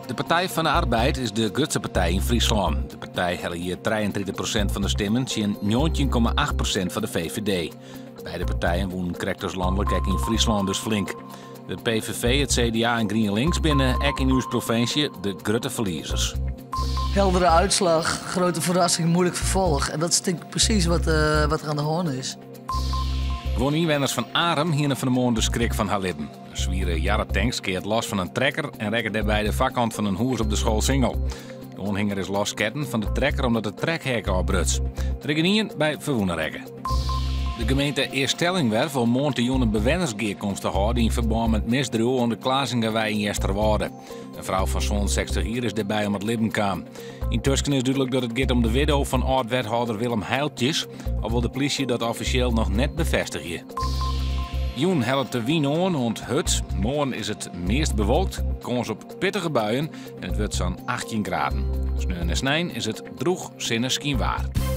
De Partij van de Arbeid is de grutste partij yn Fryslân. De partij helle hjir 33 prosint fan de stimmen tsjin 19,8 prosint fan de VVD. Beide partijen wûnen krekt as lanlik ek yn Fryslân dus flink. De PVV, it CDA en GrienLinks binne ek yn ús provinsje de grutte ferliezers. Heldere uitslag, grote verrassing, moeilijk vervolg. En dat is denk ik precies wat, uh, wat er aan de hand is. Guon ynwenners fan Arum hiene fan 'e moarn de skrik fan har libben. In swiere jarretank skeat los fan in trekker en rekke dêrby de foarkant fan in hûs op de Schoolsingel. De oanhinger is lossketten fan de trekker omdat de trekhek ôfbruts. Der is gjinien by ferwûne rekke. De gemeente Eaststellingwerf wol moarntejûn in bewennersgearkomste hâlde yn ferbân met misdriuw oan de Klazingawei yn Easterwâlde. In frou fan 67 jier is dêrby om it libben kaam. Yntusken is dúdlik dat it giet om de widdo fan âld-wethâlder Willem Heiltjes, al wol de plysje dat offisjeel noch net befêstigje. Jûn hellet de wyn oan oant hurd. Moarn is it meast bewolkt, kâns op pittige buien en it wurdt sa'n 18 graden. Sneon en snein is it drûch sinneskynwaar.